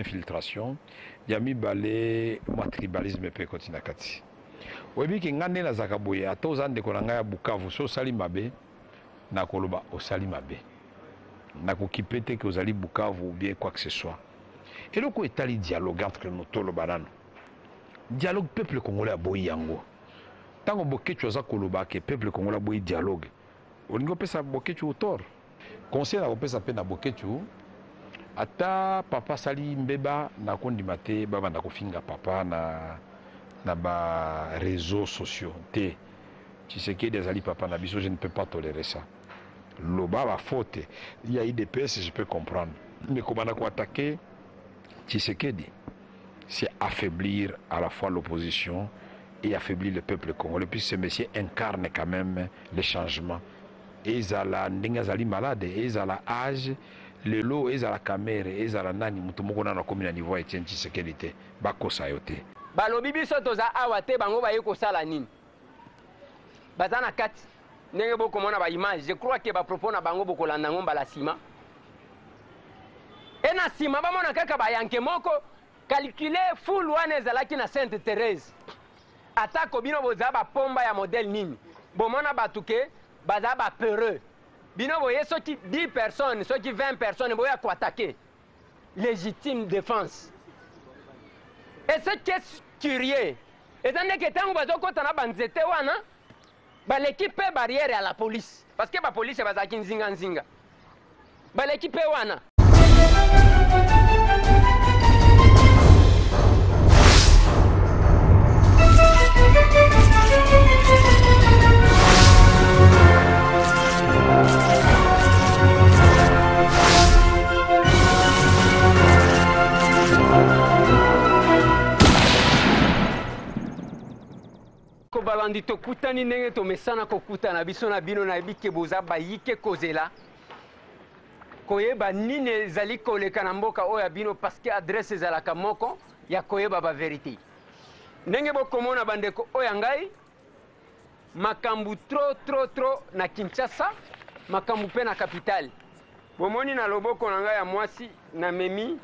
Infiltration. Ya mibale, mwa tribalisme mpe ekoti na kati. Oyebi ke nga nde nazalaka boye, ata oza ndeko na ngai ya Bukavu, soki osali mabe, nakoloba osali mabe. Nakokipe te ke ozali Bukavu ou bien quoi que ce soit. Eloko oyo etali dialogue entre nous, toloba nanu. Dialogue, peuple congolais aboyi yango. Tango Boketshu aza koloba ke peuple congolais aboyi dialogue, olingi opesa Boketshu tort? Conseil nakopesa pe na Boketshu, ata papa asali mbeba, nakondima te babanda kofinga papa na na ba reseaux sociaux te. Tshisekedi azali papa na biso, je ne peux pas tolerer ça. Loba ba fautes ya udps, je peux comprendre, mais kobanda ko attaquer Tshisekedi, c'est affaiblir à la fois l'opposition et affaiblir le peuple congolais, puisque ce monsieur incarne quand même le changement. Ezala ndenge azali malade, ezala age, lelo ezala Kamerhe, ezala nani, mutu moko nanu akomi na niveau ya Etienne Tshisekedi te, bakosa yo te. Balobi biso toza awa te bango baye kosala nini? Baza na kati ndenge bokomona ba image, je crois que ba propos na bango bokolanda yango mbala sima. Et na sima bamona kaka ba yanke moko calculer foule wana ezalaki na Sainte Therese. Atako bino boza ba pomba ya modèle nini, bomona batu ke baza ba peureux. Bino boye soki 10 personnes, soki 20 personnes boya ko attaquer. Legitime defense. Et ce qui est curieux, eza nde ke tango bazo kota na ba nzete wana, baleki pe barrière ya la police. Parce que ba police bazalaki nzinga nzinga. Baleki pe wana. Balandi tokutani ndenge tomesana kokutana biso na bino, nayebi ke boza bayike kozela koyeba nini ezali koleka na mboka oyo ya bino, parce que adresse ezalaka moko ya koyeba ba verite. Ndenge bokomona bandeko oyo ya ngai, makambo trop trop trop na Kinshasa, makambo pe na capitale. Bomoni na loboko na ngai ya mwasi namemi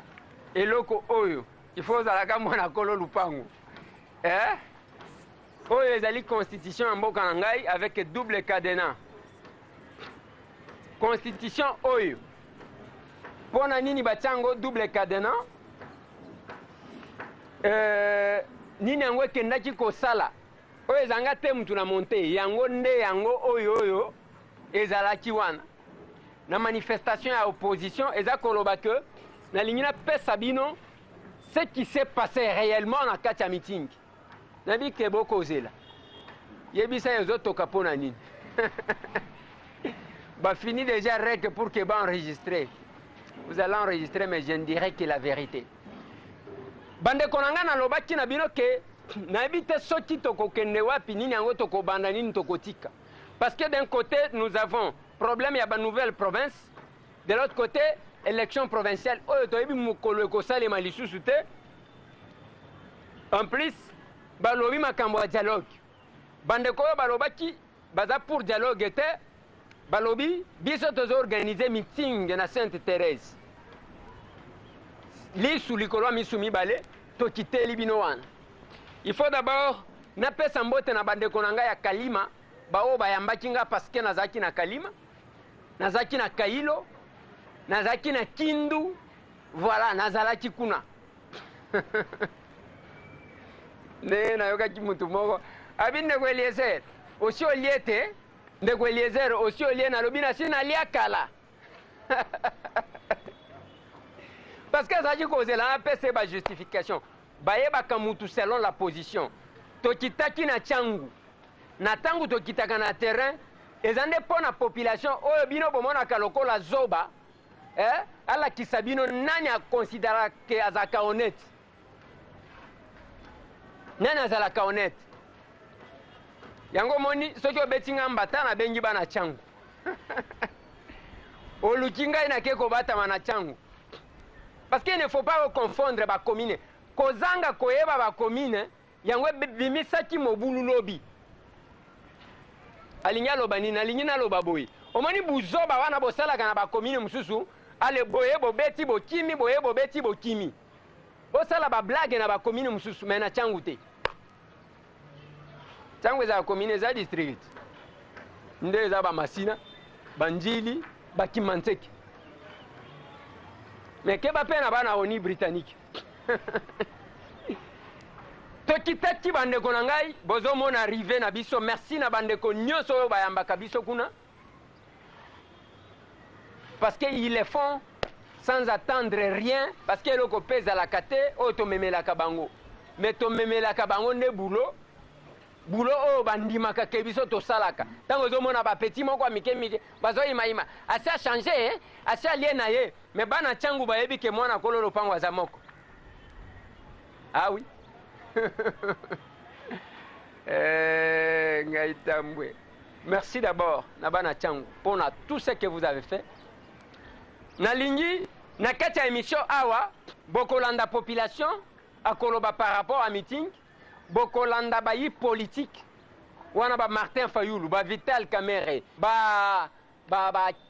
eloko oyo, il faut ozalaka mwana kolo lupango. Oyo ezali constitution ya mboka na ngai avec double cadenas. Constitution oyo pona nini batia yango double cadenas? Nini yango ekendaki kosala? Oyo ezanga te mutu na monte yango nde yango oyo oyo ezalaki wana na manifestation ya opposition. Eza koloba que nalingi napesa bino ce qui s'est passé réellement na kati ya meeting. Nayebi ke bokozela yebisa ye ozotoka mpo na nini. Ba fini déjà règle pour que ba enregistrer. Vous allez enregistrer, mais je ne dirai que la vérité. Bandeko na nga, nalobaki na bino ke nayebi te soki tokokende wapi, nini yango tokobanda, nini tokotika. Parce que d'un côté, nous avons problème ya ba nouvelle province, de l'autre côté, élection provinciale oyo toyebi mokolo ekosalema lisusu te. En plus, balobi makambo ya dialogue. Bandeko oyo balobaki baza pour dialogue te, balobi biso tozo organiser meeting na Sainte Thérèse. Lisu likolo ya misu mibale, tokiteli bino wana. Il faut d'abord napesa mbote na bandeko na ngai ya Kalima, baoyo bayambaki nga parce que nazalaki na Kalima, nazalaki na Kailo, nazalaki na Kindu, voilà, nazalaki kuna. Ndenge nayokaki mutu moko abi, ndeko Eliezer, osi olie te? Ndeko Eliezer, osi olie? Nalobi nasi nalia kala. Parce que azalaki kozela napesa ye ba justification. Bayebaka mutu selon la position. Tokitaki na Tshangu. Na tangu tokitaka na terrain, eza nde mpo na population oyo bino bomonaka lokola zoba, alakisa bino nani a considera ke azalaka honnête. Nani azalaka honnête? Yango omoni soki obeti nga mbata nabengi bana Tshangu. Oluki ngai nake kobatama na Tshangu. Parce qu'il ne faut pas confondre ba commune. Kozanga koyeba ba commune yango ebimisaki mobulu lobi. Alingi aloba nini? Alingi naloba boye. Omoni buzoba wana bosalaka na ba commune mosusu, ale boye bobeti bokimi, boye bobeti bokimi. Bosala ba blague na ba commune mosusu mais na Tshangu te. Tshangu ezala commune, eza district nde eza ba Masina, ba Ndjili, ba Kimbanseke. Mais keba mpe na bana ONU britannique. Tokitaki bandeko na ngai, bozomona arrive na biso. Merci na bandeko nyonso oyo bayambaka biso kuna, parce que ils le font sans attendre rien, parce que eloko mpe ezalaka te oyo tomemelaka bango, mais tomemelaka bango nde boulot, boulot oyo bandimaka ke biso tosalaka. Ntango ozomona bapeti moko ya mike mike bazoyimayima, asi achange, eh? Asi alie na ye, mais bana Tshangu bayebi ke mwana kolo lopango aza moko. Ah oui. Eh, ngai Tambwe, merci d'abord na bana Tshangu mpona tout ce que vous avez fait. Nalingi na kati ya émission awa bokolanda population akoloba par rapport à meeting, bokolanda bayi politique wana, ba Martin Fayulu, ba Vital Kamerhe, ba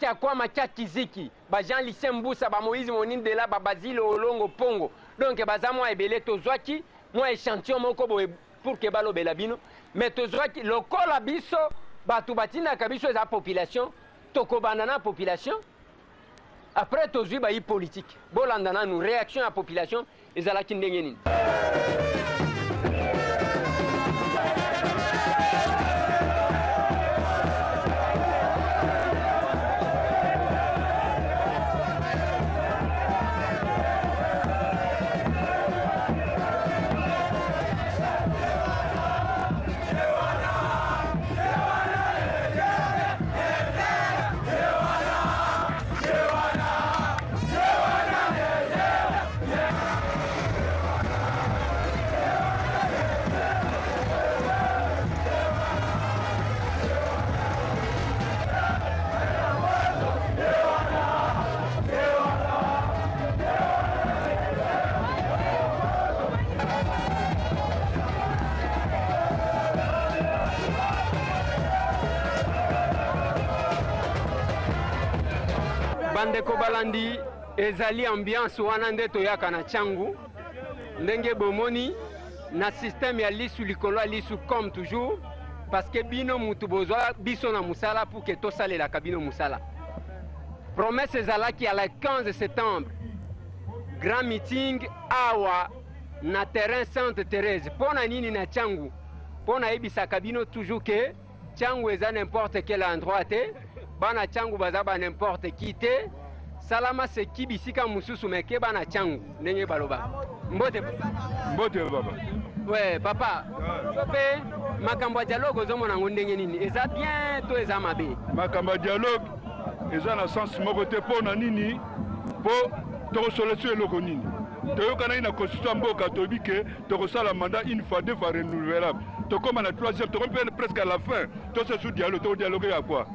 Kyakwama Kya Kiziki, ba Jean Lucien Mbusa, ba Moïse Monindela, ba Basile Olongo Pongo. Donc baza mwa ebele, tozwaki mwa échantillon moko boye pour ke balobela bino, mais tozwaki lokola biso bato batindaka biso eza population, tokobanda na population, après tozwi bayi politique. Bolanda nanu réaction ya population ezalaki ndenge nini. Bandeko balandi, ezali ambiance wana nde toyaka na Tshangu, ndenge bomoni na système ya lisu likolo ya lisu, comme toujours, parce que bino mutu bozwa biso na mosala pour ke tosalelaka bino mosala. Promesse ezalaki ya la 15 septembre, grand meeting awa na terrain Sainte Thérèse. Mpo na nini na Tshangu? Mpo nayebisaka bino toujours ke Tshangu eza n'importe quel endroit te, bana Tshangu baza ba n'importe qui te. Salama seki bisika mosusu, me ke bana Tshangu ndenge baloba. Mbote. Mbote baba. We papa, yo mpe makambo ya dialogue ozomona yango ndenge nini? Eza bien to eza mabe? Makambo ya dialogue eza na sens moko te. Mpo na nini? Mpo tokosolola so eloko nini? Toyokanaki na constitution ya mboka, toyebi ke tokosala mandat une fois, deux fois renouvelable. Tokóma na troisième, tokomi mpe presque à la fin. Tosa su dialogue, tokodialogue ya kwa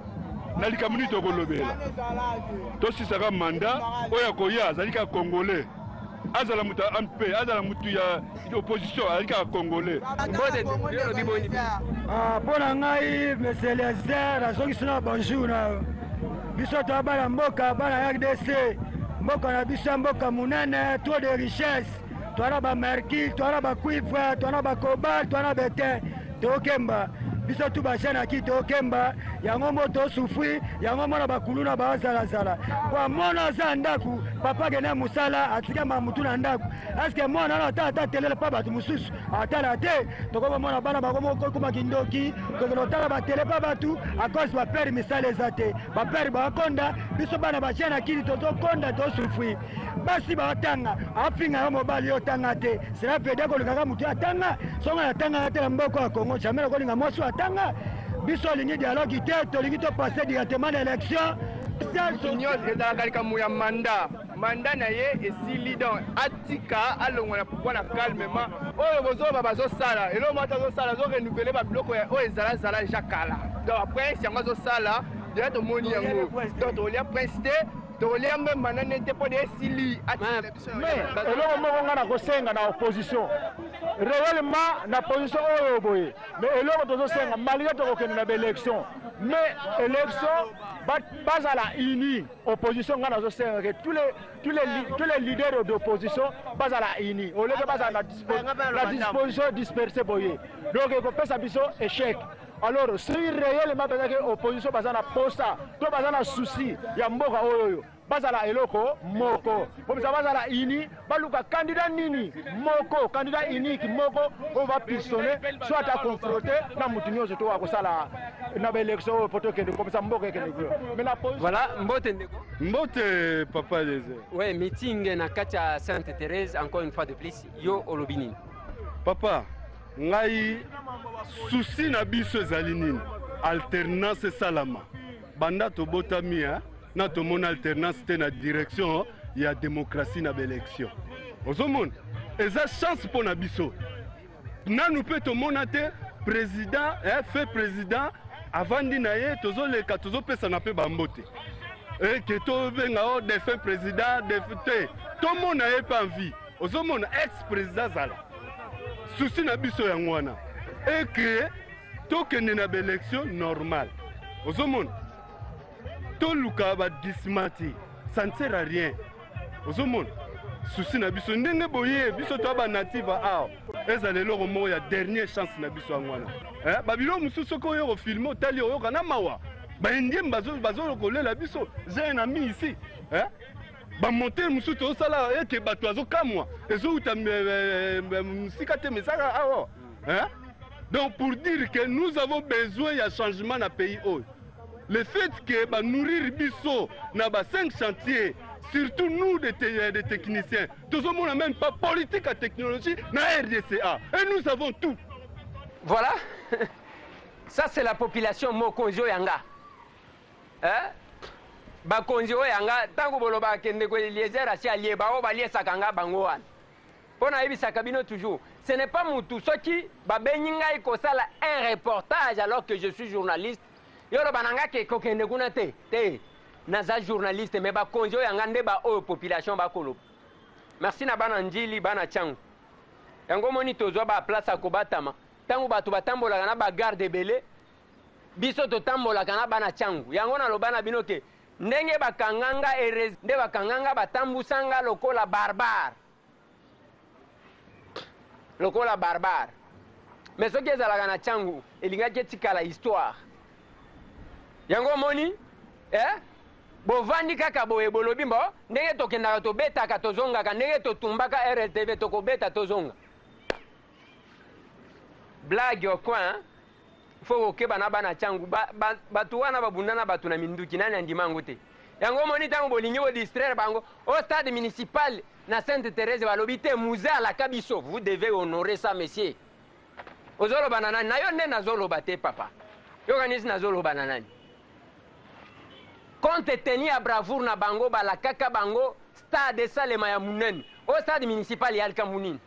na likambo nini tokolobela? Tosisaka mandat. Oyo akoya azali kaka Congolais, azala moto ya MP, azala motu ya opposition, azali kaka Congolais. Mbote, yo olobi boni? Mpo na ngai, monsieur Eliezer, azongisi na bonjour na yo. Biso toya bana mboka, bana RDC, mboka na biso ya mboka monene, trop de richesse. Toa na bamercure, toa na bacuivre, toa na bacobalt, toa na bete. Tokemba biso tu bajeune aki, tokemba yango mo tosouffrir yango mona bakuluna bazalazala po mwana aza ndako, papa akende mosala, atika mamutu na ndako. Eske mwana wana ata telele mpa bato mosusu atala te? Tokomomona bana bakokoma kindoki, kokende kotala batele mpa bato à cause bapere misala eza te, bapere bakonda. Biso bana bajeune akili tozokonda, tosouffrir. Basi baotanga, afinga yo mobali, yo otanga te. Cela veut dire kolingaka motu atanga. Songo atanga te na mboka ya Congo, jamais nakolinga mwasi oyo atanga. Biso olingi dialogue te, tolingi topasser directement na élection. Nyonso ezalaka likambo ya mandat. Mandat na ye esili, donc atika, alongwa na pouvoir na calmement. Oyo bozoba bazosala, eloko moko azosala, azorenouveler babiloko oyo ezalazala deja kala. Donc prince yango azosala deja, tomoni yango. Donc tokolia prince te, tokolia mbemba nani te, mpo de esili. Mais eloko moko ngai nakosenga na opposition, réellement na position oyo boye, mais eloko tozosenga, malgré tokokende na baélection, Mais élection bazala uni, opposition. Nga nazosenga ke tous les leaders d'opposition bazala uni au lieu que bazala na disposition dispersé boye. Donc ekopesa biso échec. Alors si réellement mpenza ke opposition baza na posa to baza na souci ya mboka oyo oyo, bazala eloko moko, bomisa bazala uni, baluka candidat nini moko, candidat unique moko oyo bapistonne, soit aconfronte na mutu nyonso to akosala na baélection oyo po tokende komisa mboka ekende. Mais na Voilà, mbote ndeko. Mbote, papa Eliezer. Ouais, meeting na kati ya Sainte Thérèse encore une fois de plus, yo olobi nini? Papa, ngai souci na biso ezali nini? Alternance esalama. Banda tobotami na tomona alternance te na direction ya démocratie na baélection. Ozomona, eza chance mpo na biso. Nanu mpe tomona te président fait président avandi na ye, tozoleka, tozopesana mpe bambote, eke tobenga o défunt président te, tomona ye mpe en vie. Ozomona, ex président azala. Souci na biso yango wana, eke tokende na baélection normale. Ozomona, toluka baglissement te, ça ne sert à rien. Ozomona, souci na biso ndenge boye, biso toya banative awa, ezala eloko moko ya dernière chance na biso yango wana. Babiloko mosusu, soki oyo kofilmer, otali, oyoka na mawa. Baindien bazokolela biso. J'ai un ami ici, eh? Bamontere mosusu tozosala eke bato azokamwa, ezowuta mosika te, mesaka awa, eh? Donc pour dire que nous avons besoin ya changement na pays oyo. Le fait que banourrir biso na ba cinq chantiers, surtout nous des techniciens, tozomona même pas politique ya technologie na RDCA, et nous avons tout. Voilà, ça c'est la population. Mokonzi oyo yanga, hein? Bakonzi oyo yanga, ntango bolobaka ndeko Eliezer asi alie, bango baliesaka nga bango wana. Mpo nayebisaka bino toujours, ce n'est pas mutu soki babengi ngai kosala un reportage alors que je suis journaliste, yo loba na nga ke kokende kuna te. Te, naza journaliste, mais bakonzi oyo yanga nde baoyo population bakoloba. Merci na bana Njili, bana Tiango. Yango moni tozwa baplace ya kobatama. Ntango bato batambolaka na bagarde ebele, biso totambolaka na bana Tiango. Yango naloba na bino ke ndenge bakanganga erez, nde bakanganga, batambusanga lokola barbare, lokola barbare. Mais soki ezalaka na Tiango, elingaki etikala histoire. Yango omoni, eh? Bovandi kaka boye, bolobi mbo ndenge tokendaka, tobetaka, tozongaka, ndenge totumbaka RLTV, tokobeta, tozonga. Blague au coin. Faut kokeba na bana Tiangu. Bato wana babunda na bato na minduki. Nani andima yango te? Yango omoni, ntango bolingi bodistraire bango au stade municipal na Sainte Thérèse, balobi te Mzee alaka biso. Vous devez honorer ça, monsieur. Ozoloba na nani? Na yo nde nazoloba te, papa. Yokanisi nazoloba na nani? Compte tenu ya bravoure na bango, balakaka bango stade esalema ya monene. Oyo stade municipal ya likambo nini?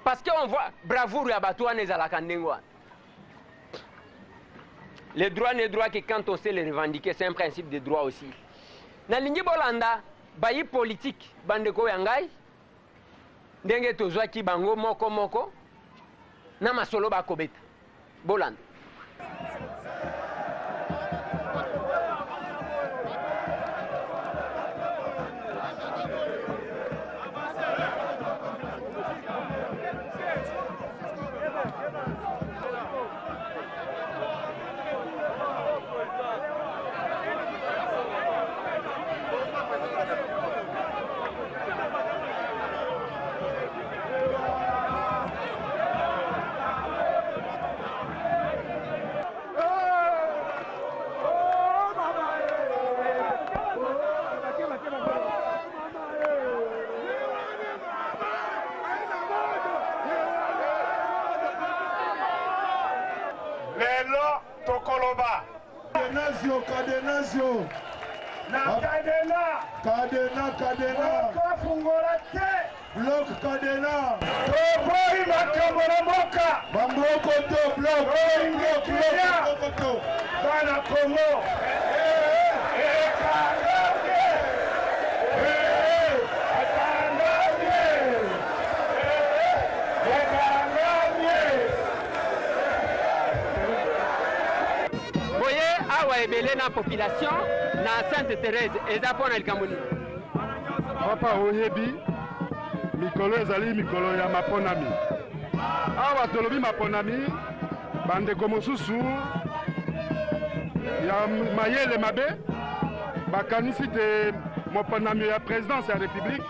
Parce que on voit bravoure ya bato wana ezalaka ndenge wana. Le droit n'est droit que quand on sait le revendiquer, c'est un principe de droit aussi. Nalingi bolanda bayi politique, bandeko ya ngai, ndenge tozwaki bango moko moko na masolo bakobeta. Bolanda. Lelo tokoloba. Cadenazio, Cadenazio. Na cadenas. Cadenas, cadenas. Okofungola te. Bloc cadenas. Toboyi makambo na mboka. Bamboko to bloc. Olingi kimia. Bloc. Bana Kongo, ekangami, ekangami, ekangami. Boye. ebele na population na Sainte Thérèse, eza mpo na likambo nini? Papa, oyebi mikolo ezali mikolo ya maponami. Awa tolobi maponami, bandeko mosusu ya mayele mabe bakanisi te moponami ya présidence ya République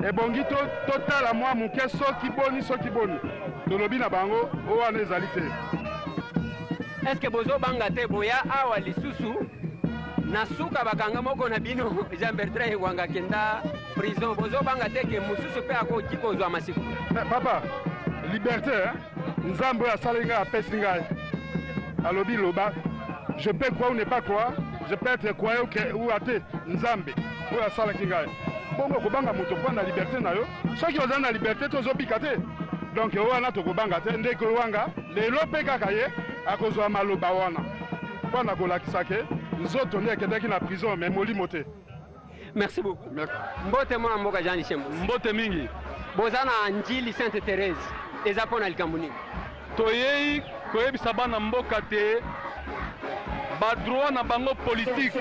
ebongi totala mwa moke soki boni soki boni. Tolobi na bango oyo wana ezali te. Est-ce que bozobanga te boya awa lisusu na suka bakanga moko na bino, Jean Bertrand Ewanga kenda prison, bozobanga te ke mosusu mpe akoki kozwa masiko? Papa, liberté, hein? Nzambe oyo asali ngai, apesi ngai, alobi loba, je peux croire ou ne pas croire, je peux être croyant ou athée. Nzambe oyo asalaki ngai bongo, kobanga moto mpo na liberté na yo? Soki oza na liberté te, ozobika te. Donc oyo wana tokobanga te. Ndeko wanga lelo mpe kaka ye akozwa maloba wana mpo na kolakisa ke nzoto nde ekendaki na prison, mais molimo te. Merci beaucoup. Mbote, mwana mboka Jean Lishembo. Mbote mingi. Boza na Njili Sainte Thérèse, eza mpo na likambo nini? Toyei koyebisa bana mboka te badroit na bango politique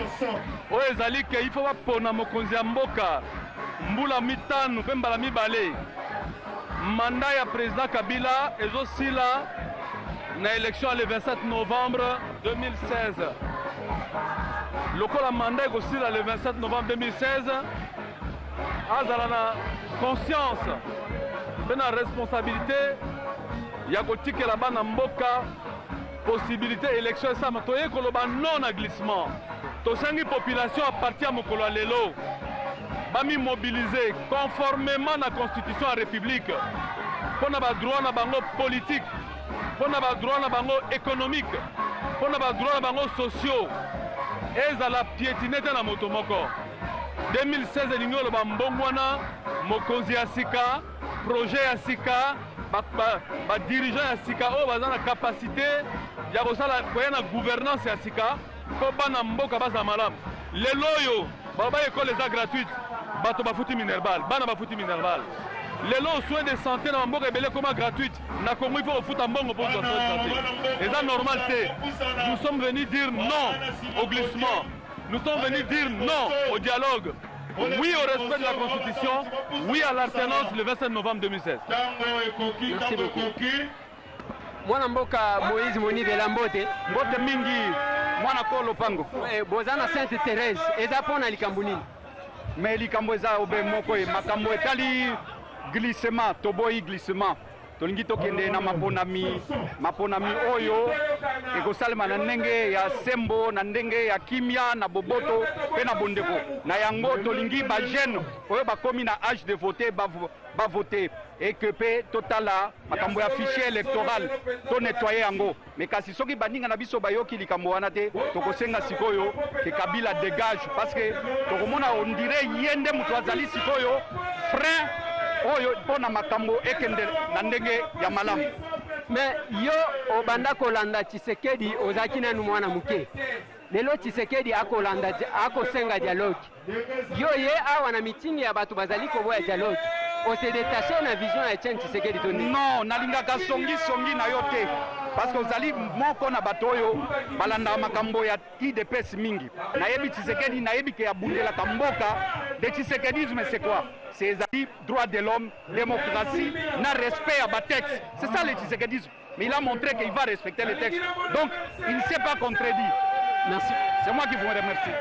oyo ezali ke ifo bapona mokonzi ya mboka mbula 5 mpe mbala mibale. Mandat ya président Kabila ezosila na élection ya le 27 novembre 2016. Lokola mandat ekosila le 27 novembre 2016, azala na conscience mpe na responsabilité ya kotikela bana mboka possibilité élection esama. Toye koloba non na glissement. Tosengi population à partir ya mokolo ya lelo bamimobilize conformément na constitution ya République mpo na badroit na bango politique, mpo na badroit na bango économique, mpo na badroit na bango sociaux ezala piétiné te na moto moko. 2016 elingi oloba mbongo wana, mokonzi ya sika, projet ya sika, badirigeant ya sika oyo baza na capacité ya kosala, koya na gouvernance ya sika mpo bana mboka bazala malamu. Lelo oyo baloba école eza gratuite, bato bafuti minerval, bana bafuti minerval. Lelo soin de santé na bamboka ebele ekoma gratuite, na Congo il faut kofuta mbongo mpo ozwa soin de santé. Eza normal te. Nous sommes venus dire non au glissement, nous sommes venus dire non au dialogue, oui au respect de la constitution, oui à l'alternance le 27 novembre 2016. Merci beaucoup. Mwana mboka Moïse Monibela, mbote. Mbote mingi, mwana ko lopango. Boza na Sainte Thérèse, eza mpo na likambo nini? Mais likambo eza obe moko ye, makambo etali glissement. Toboyi glissement, tolingi tokende na maponami, maponami oyo ekosalema na ndenge ya sembo, na ndenge ya kimia, na boboto mpe na bondeko. Na yango tolingi bajeune oyo bakomi na âge de voter bavote et que mpe totala makambo ya fichier électoral, tonettoyer yango. Mais kasi soki baninga na biso bayoki likambo wana te, tokosenga sikoyo ke Kabila dégage, parce que tokomona on dirait ye nde moto azali sikoyo frein oyo mpo na makambo ekende na ndenge ya malamu. Mais yo obanda kolanda Tshisekedi, ozalaki nanu mwana moke. Lelo Tshisekedi akolanda, akosenga dialogue, yo ye awa na mitingi ya bato bazali koboya dialogue. Ose détaché na vision ya Etienne Tshisekedi to nini? Non, nalingaka songisongi na yo te, parce que ozali moko na bato oyo balandaka makambo ya UDPS mingi. Nayebi Tshisekedi, nayebi ke abundelaka mboka. De tshisekedisme, c'est quoi? C'est ezali droit de l'homme, démocratie na respect ya batexte. C'est ça le tshisekedisme. Mais il a montré qu'il va respecter les textes, donc il ne s'est pas contredit. Merci. C'est moi qui vous remercie.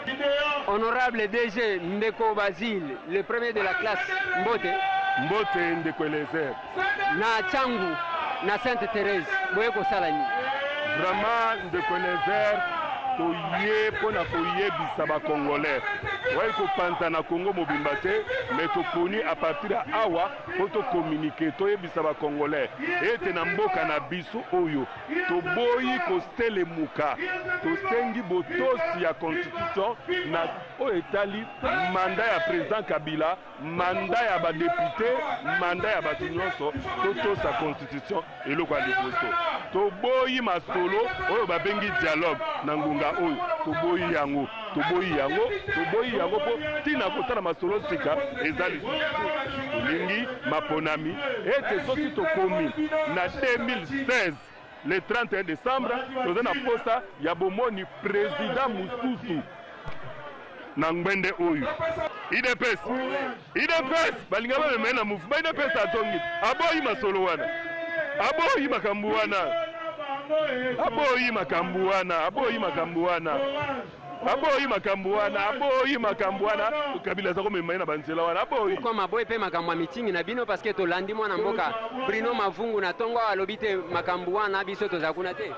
Honorable DG Ndeko Basile, le premier de la classe, mbote. Mbote, ndeko Elezer. Na Tshangu, na Sainte Thérèse, boye kosala nini? Vraiment, ndeko Elezer, toye mpo na koyebisa bacongolais oyi kopanza na Congo mobimba te, mais toponi à partir ya awa mpo tocommuniquer, toyebisa bacongolais ete na mboka na biso oyo toboyi koselemuka. Tosengi botosi ya constitution na oyo etali mandat ya président Kabila, mandat ya badéputé, mandat ya bato nyonso. Totosa constitution, eloko ya liboso. Toboyi masolo oyo babengi dialogue na ngonga oyo. Toboyi yango, toboyi yango, toboyi yango, mpo ntina kotala masolo sika eza lisusu te. Tolingi maponami ete soki tokomi na 2016. Le 31 decembre toza na posa ya bomoni president mususu na ngbende oyo. Udps udps balinga bamema ye na mouvement udps azongi aboyi masolo wana aboyi makambo wana aboyi makambo wana aboyi makambo wana aboyi makambo wana aboyi makambo wana kabila aza komema ye na banzela wana aboyi Comme aboyi mpe makambo ya mitingi na bino parce que tolandi mwana mboka Bruno Mavungu na ntongo awa alobi te makambo wana biso toza kuna te.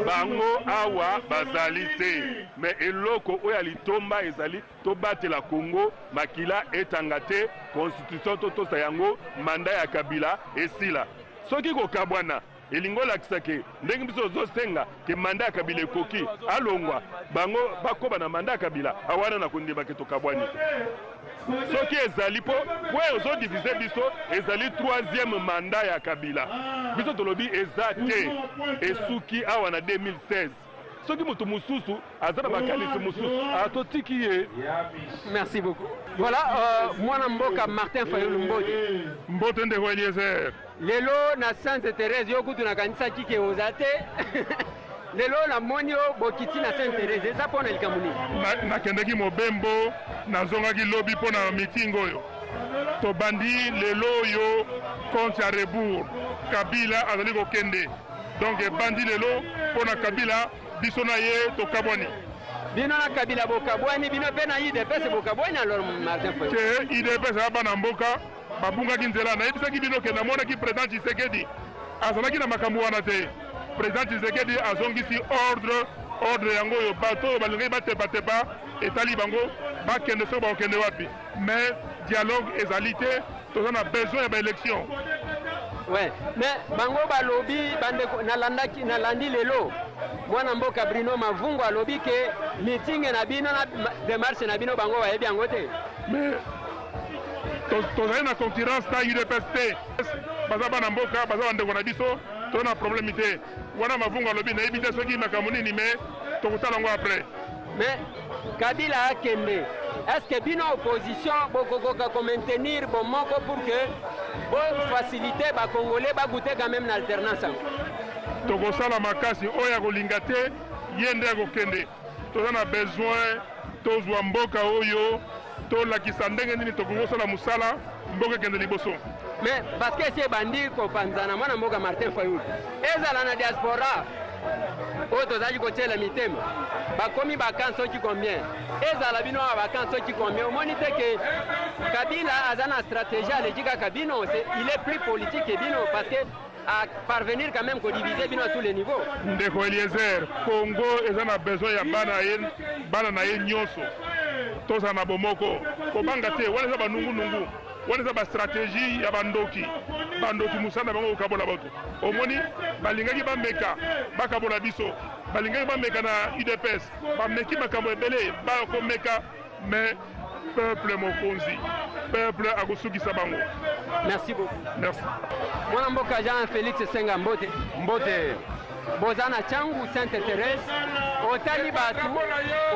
Bango awa bazali te mais eloko oyo ya litomba ezali tobatela Congo makila etanga te constitution totosa yango mandat ya Kabila esila soki kokabwana Elingi olakisa ke ndenge biso tozo senga ke mandat ya Kabila ekoki, alongwa, bango bakoba na mandat ya Kabila, awana na kondima ke tokabwani. Soki ezali po point ozo diviser biso ezali troisième mandat ya Kabila, biso tolobi eza te, esuki awa na 2016. Soki moto mosusu aza na makanisi mosusu, ah, totiki ye. Merci beaucoup. Voilà, euh, mwana mboka Martin Fayulu mbote. Mbote ndeko Eliezer. Lelo na Sainte Therese yo kutu nakanisaki ke oza te. Lelo namoni yo bokiti na Sainte Therese eza mpo na likambo nini? Nakendeki mobembo, nazongaki lobi mpo na meeting oyo. Tobandi lelo oyo compte ya rebours. Kabila azali kokende. Donc ebandi lelo mpo na Kabila, biso na ye tokabwani. Bino na Kabila bokabwani, bino mpe na UDPS bokabwani alors Martin Fayulu. Te, UDPS ya bana mboka babungaki nzela. Nayebisaki bino ke namonaki president Tshisekedi azalaki na makambo wana te. President Tshisekedi azongisi ordre, ordre yango oyo bato oyo balingaki batepatepa etali bango bakende soki bakokende wapi, mais dialogue ezali te, toza na besoin ya ba election. Ouais, mais bango balobi bandeko nalandaki nalandi lelo mwana mboka Bruno Mavungu alobi ke meeting na bino na demarche na bino bango bayebi yango te. Mais tozali na concurrence na UDPS te, baza bana mboka, baza bandeko na biso, toza na problème te. Wana Mavungu alobi nayebi te soki makambo nini, mais tokotala yango après. Mais Kabila akende, est-ce que bino opposition bokokoka ko maintenir bomoko pour que bo faciliter ba Congolais ba goûter quand même na alternance yango? Tokosala makasi, oyo akolinga te ye nde akokende. Toza na besoin tozwa mboka oyo, tolakisa ndenge nini tokoki kosala mosala, mboka ekende liboso. Mais parce que esi ebandi kopanzana, mwana mboka Martin Fayulu, ezala na diaspora oyo tozalaki kotiela mitema, bakomi ba camp soki combien, ezala bino awa ba camp soki combien, omoni te ke Kabila aza na stratégie aleki kaka bino, il est plus politique que bino parce que à parvenir quand même ko diviser bino à tous les niveaux. Ndeko Eliezer, Congo eza na besoin ya bana ye, bana na ye nyonso. Tozala na bomoko, kobanga te, wana eza banungunungu, wana eza ba stratégie ya bandoki. Bandoki mosala na bango kokabola bato. Omoni, balingaki bameka bakabola biso, balingaki bameka na UDPS, bameki makambo ebele, bakomeka mais peuple mokonzi, peuple akosukisa bango. Merci beaucoup. Merci. Mwana mboka Jean Felix Senga mbote. Mbote. Boza na Tshangu Sainte Thérèse, otali bato,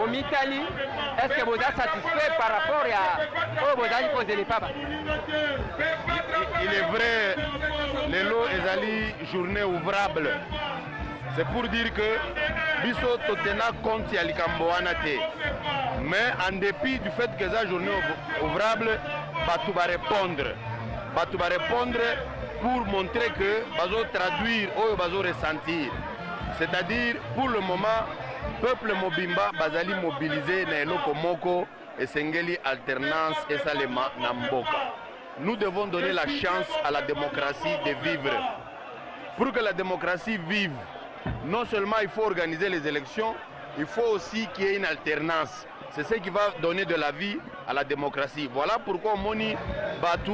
omitali, est-ce que boza satisfait par rapport ya oyo bozali kozela epa bato? Il est vrai, lelo ezali journée ouvrable. C'est pour dire que biso totena compte ya likambo wana te. Mais en dépit du fait que eza journée ouvrable, bato ba répondre. Bato ba répondre pour montrer que bazo traduire oyo bazo ressentir. C'est-à-dire pour le moment peuple mobimba bazali mobilisé na eloko moko esengeli alternance esalema na mboka. Nous devons donner la chance à la démocratie de vivre. Pour que la démocratie vive, non seulement il faut organiser les élections, il faut aussi qu'il y ait une alternance. C'est ce qui va donner de la vie à la démocratie. Voilà pourquoi omoni batu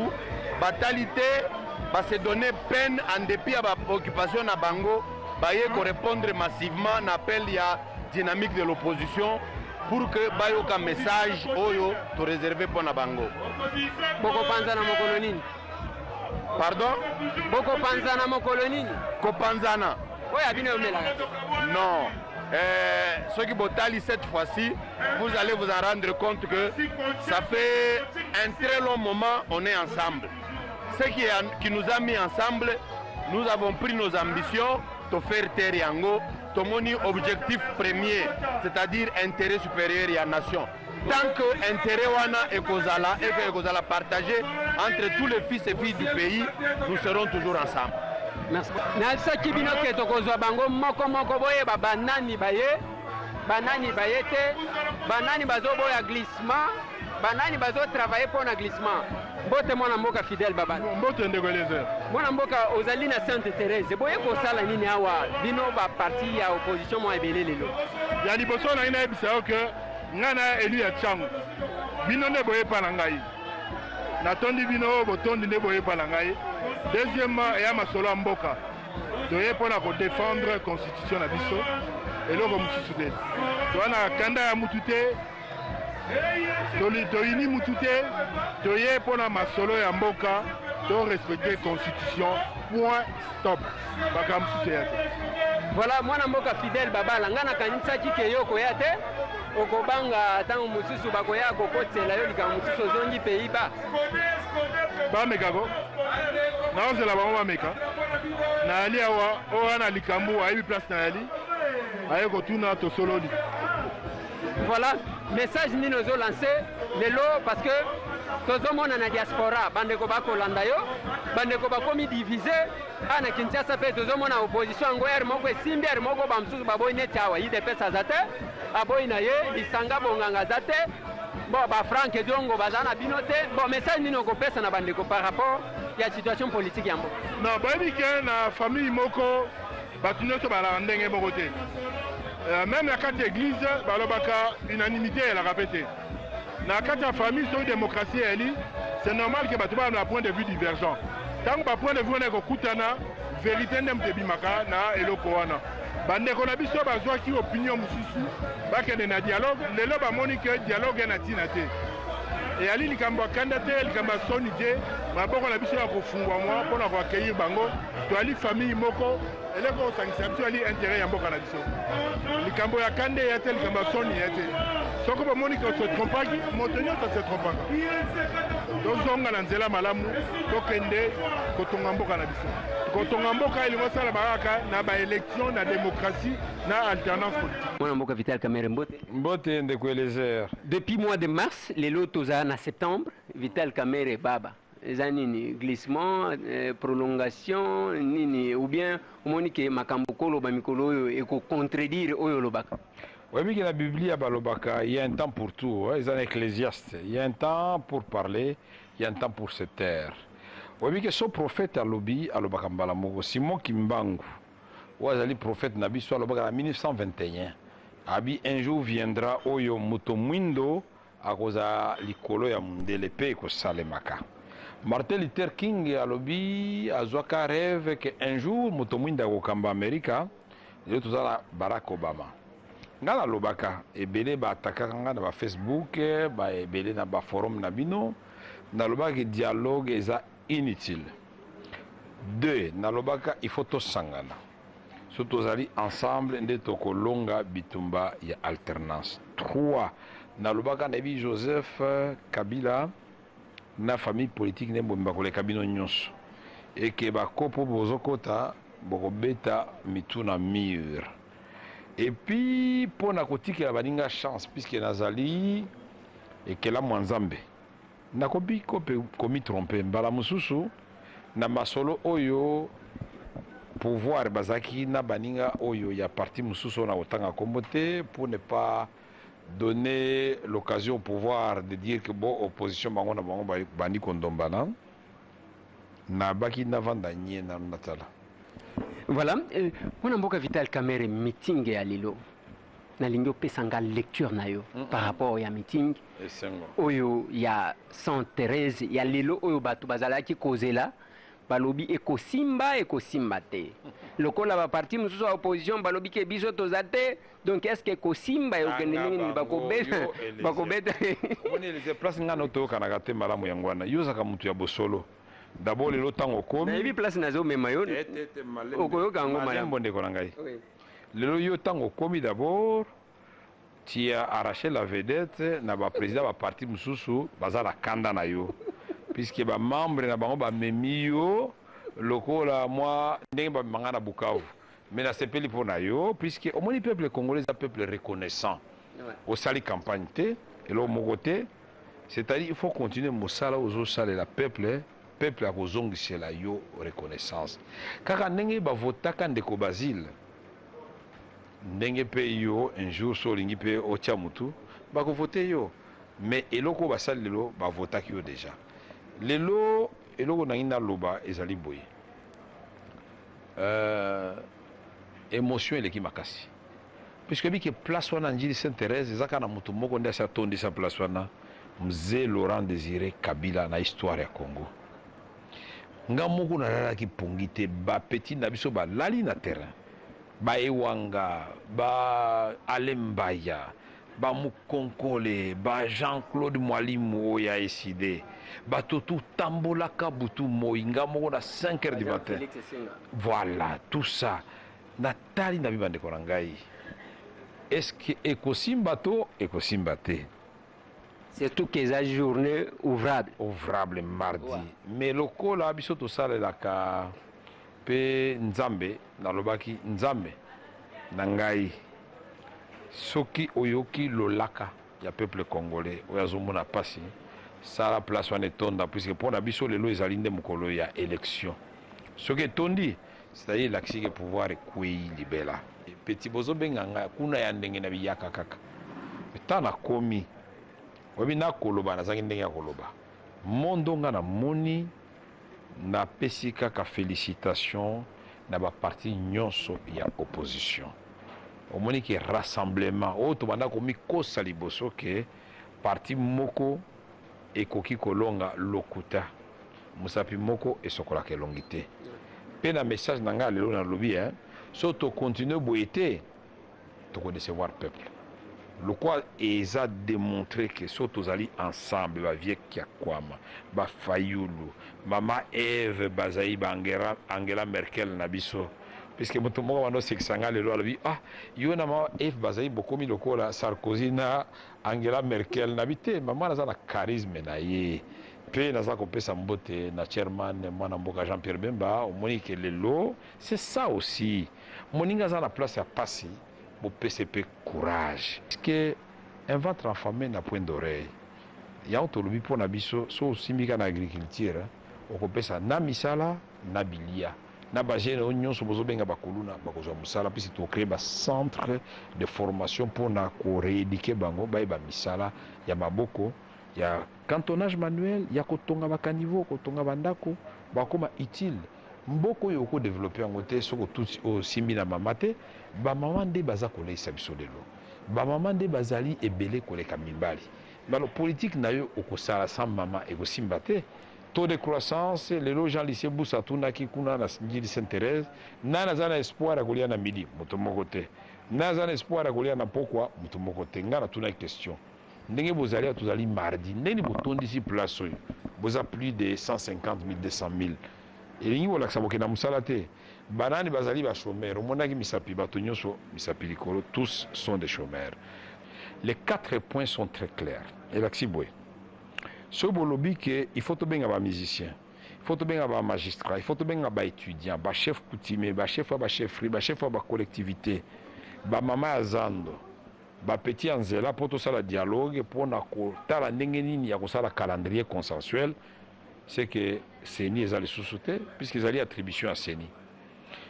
batali te ba se donner peine en dépit ya ba occupation na bango, baye ko répondre massivement na appel ya dynamique de l'opposition pour que bayoka message oyo to réserver mpo na bango. Bokopanzana mokolo nini? Pardon? Bokopanzana mokolo nini? Kopanzana. Oyo ya bino emelaka. Non. Soki botali cette fois-ci, vous allez vous en rendre compte que ça fait un très long moment on est ensemble. Ce qui nous a mis ensemble, nous avons pris nos ambitions. To faire taire yango, tomoni objectif premier, c'est-à-dire intérêt supérieur ya nation. Tant que intérêt wana ekozala et que ekozala partagé entre tous les fils et filles du pays, nous serons toujours ensemble. Merci. Nayebisaki bino ke tokozwa bango moko moko, boyeba banani baye, banani baye te, banani bazoboya glissement, banani bazotravaille mpo na glissement. Mbote mwana mboka Fidèle Babala. Mbote ndeko Eliezer. Mwana mboka, ozali na Sainte Thérèse, boye kosala nini awa bino baparti ya opposition mwa ebele lelo? Ya liboso na ngai nayebisa yo ke ngai na élu ya Tshangu, bino nde boyepa na ngai, natondi bino oyo botondi nde boyepa na ngai. Deuxièmement, eya masolo ya mboka, toye mpo na kodefendre constitution na biso, eloko mosusu te. Toza na kanda ya mutu te, toyini mutu te, toye mpo na masolo ya mboka, to respecte constitution, point stop, makambo mosusu eya te. Voilà, mwana mboka Fidèle Babala, ngai nakanisaki ke yo okoya te, okobanga ntango mosusu bakoya kokotela yo likambo mosusu, ozongi Pays-Bas. Bameka ko naozela bango bameka. Nayali awa, oyo wana likambo ayebi place nayali, aye kotuna, tosololi. Voilà, message nini ozolancer lelo? Parce que tozomona na diaspora bandeko bakolanda yo, bandeko bakomi divise. Awa na Kinshasa mpe tozomona opposition yango ere moko esimbi, ere moko bamosusu baboyi, neti awa UDPS aza te, aboyi na ye, lisanga bonganga aza te, bon, bafrank Diongo baza na bino te. Bon, message nini okopesa na bandeko par rapport ya situation politique ya mboka? Non, bayebi ke na famille moko bato nyonso balaka ndenge moko te. Même na kati ya église balobaka unanimité eyelaka mpe te. Na kati ya famille, soki démocratie eyali, c'est normal ke bato baa na point de vue divergent. Ntango bapoint de vue wana ekokutana, vérité nde moto ebimaka na eloko wana. Bandeko na biso bazwaki opinion mosusu, bakende na dialogue. Lelo bamoni ke dialogue ya na ntina te. Eyali likambo ya kanda te, likambo ya soni te. Maboko na biso ya kofungwamwa mpona koaccueillir bango. Toyali famille moko, eloko kosangisa biso yali intérêt ya mboka na biso. Likambo ya kanda eya te, likambo ya soni eya te. Soki bomoni ke se trompaki, moto nyonso se trompaka, tozonga na nzela malamu, tokende kotonga mboka na biso. Kotonga mboka elingi osalama kaka na baélection, na démocratie, na alternance politique. Mwana mboka Vital Kamerhe, mbote. Mbote ndeko Eliezer. Depuis mois de mars, lelo tozala na septembre. Vital Kamerhe baba, eza nini? Glissement, prolongation nini? Ou bien omoni ke makambo koloba mikolo oyo ekocontredire oyo olobaka? Oyebi ke na Biblia balobaka: il y a un temps pour tout, hein, eza na Ecclésiaste, il y a un temps pour parler, il y a un temps pour se taire. Oyebi ke so prophète alobi, alobaka mbala moko. Simon Kimbangu oyo azali prophète na biso alobaka na 1921, abi un jour viendra oyo moto mwindo akozala likolo ya mondele, mpe ekosalemaka. Martin Luther King alobi, azwaka rêve ke un jour moto mwindo akokamba Amerika. Lelo toza na Barack Obama. Ngai nalobaka ebele, baatakaka ngai na bafacebook, baebele na baforum na bino. Nalobaki dialogue eza inutile. Deux, nalobaka il faut tosangana. So tozali ensemble nde tokolonga bitumba ya alternance. Trois, nalobaka nayebi Joseph Kabila na famille politique nde mbombi koleka bino nyonso, eke bakopo bozokota bokobeta mitu na mur. Et puis mpo na kotikela baninga chance, puisque nazali ekelamu ya Nzambe, nakoki mpe komitromper mbala mosusu na masolo oyo. Pouvoir bazalaki na baninga oyo ya parti mosusu oyo na kotanga nkombo te, pour ne pas donner l'occasion au pouvoir de dire que bon, opposition bango na bango bandi kondombana. Nabaki navanda nye nanu natala. Voilà, mwana mboka Vital Kamerhe, meeting ya lelo, nalingi opesa nga lecture na yo par rapport ya meeting Esengo. oyo ya Sainte Thérèse ya lelo, oyo bato bazalaki kozela. Balobi ekosimba, ekosimba te, lokola baparti mosusu ya opposition balobi ke biso toza te. Donc est ce que ekosimba, ekokende ndenge nini? Bakobeta, bakobeta? Omoni Elise, place ngai na toyokanaka te malamu yango wana. Yo ozalaka motu ya bosolo d'abord. Lelo ntango okomi Nayebi place nazomema yo, okoyoka yango malamu. Malembo, ndeko na ngai. Lelo yo ntango okomi, d'abord tu as arraché la vedette na baprésident baparti mosusu, baza na kanda na yo, puisque bamembre na bango bamemi yo lokola mwa ndenge bamemanga na Bukavu. Mais nasepeli mpo na yo, puisque omoni peuple congolais eza peuple reconnaissant. Osali campagne te, eloko moko te, c'est-à-dire il faut continuer mosala ozosalela peuple. Peuple akozongisela yo reconnaissance kaka ndenge bavotaka ndeko Basile, ndenge mpe yo un jour so olingi mpe otia mutu, bakovote yo. Mais eloko oyo basali lelo, bavotaki yo déjà. Lelo eloko nangi naloba ezali boye: émotion eleki makasi, puisque bike place wana, Njili Sainte Thérèse, eza kaka na motu moko nde asi atondisa place wana, Mzee Laurent Désiré Kabila. Na histoire ya Congo, nga moko nalalaki pongi te. Bapeti na biso balali na terrain, baewanga ba Alembaya, bamukonkole, ba Jean-Claude Mwalimu oyo ya Eside, bato totambolaka butu moi, nga moko na 5 heures du matin. Voilà, tout ça natali na bi bandeko na ngai, est-ce que ekosimba to ekosimba te? Surtout que eza journée ouvrable. Ouvrable, mardi, ouais. Mais lokola biso tosalelaka mpe Nzambe, nalobaki: Nzambe na ngai, soki oyoki lolaka ya peuple congolais oyo azomona mpasi, sala place wana etonda, puisque mpo na biso lelo ezali nde mokolo ya élection. Soki etondi, c'est-à-dire elakisi ke pouvoir ekwei libela. Peti bozobenga ngai kuna ya ndenge na biyaka kaka ta nakomi oyebi nakoloba, nazangi ndenge ya koloba. Mondo nga namoni, napesi kaka félicitation na baparti nyonso ya opposition. Omoni ke rassemblement oyo tobanda komikosa liboso ke parti moko ekoki kolonga, lokuta. Mosapi moko esokolaka elongi te. Mpe na message na ngai lelo nalobi, so tocontinue boye te, tokodecevoir peuple. Lokwa eza démontré ke so tozali ensemble, bavieux Kiakwama, bafayulu, mama Eve bazali ba Angela Merkel na biso, puisque moto moko bando osekisa nga lelo, alobi: "Ah, yo na mama Eve bazali bokomi lokola Sarkozy na Angela Merkel." Nabi te, mama naza na charisme na ye. Mpe naza kopesa mbote na chairman, mwana mboka Jean Pierre Bemba. Omoni ke lelo, c'est ça aussi, moninga aza na place ya pasi, bopesa mpe courage, parce un ventre affamé n'a point d'oreille. Yango tolobi mpo na biso, so osimbi kaka na agriculture, okopesa na misala na bilia na bajeune oyo nyonso bozobenga bakuluna, bakozwa mosala, mpisi tocrée bacentre de formation mpona korééduquer bango, bayeba misala ya maboko, ya cantonnage manuel, ya kotonga bacaniveau, kotonga bandako, bakóma utile. Mboka oyo okodévelopper yango te soki otuti osimbi na mama te. Bamama nde baza koleisa biso lelo, bamama nde bazali ebele koleka mibali. Balo politike na yo okosala sans mama ekosimba te. Taux de croissance lelo, Jean Lucien Busa atunaki kuna na Njili Sainte Thérèse: nani aza na espoir ya kolia na midi? Moto moko te. Nani aza na espoir ya kolia na pokwa? Moto moko te. Ngai natunaki question: ndenge bozali awa, tozali mardi, ndenge botondisi place oyo, boza plus de 150 000, 200 000, elingi kolakisa bokenda mosala te. Banani bazali bachômeur? Omonaki misapi, bato nyonso misapi likolo, tous sont des chômeurs. Les quatre points sont très clairs. Elakisi boye: soki bolobi ke il faut tobenga bamusicien, il faut tobenga bamagistrat, il faut tobenga baétudiant, bachef coutumier, bachef ya bachefferie, bachef ya bacollectivité, bamama ya zando, bapeti ya nzela, mpo tosala dialogue mpona kotala ndenge nini ya kosala calendrier consensuel, c'est que CENI eza lisusu te, puisque ezali attribution ya CENI.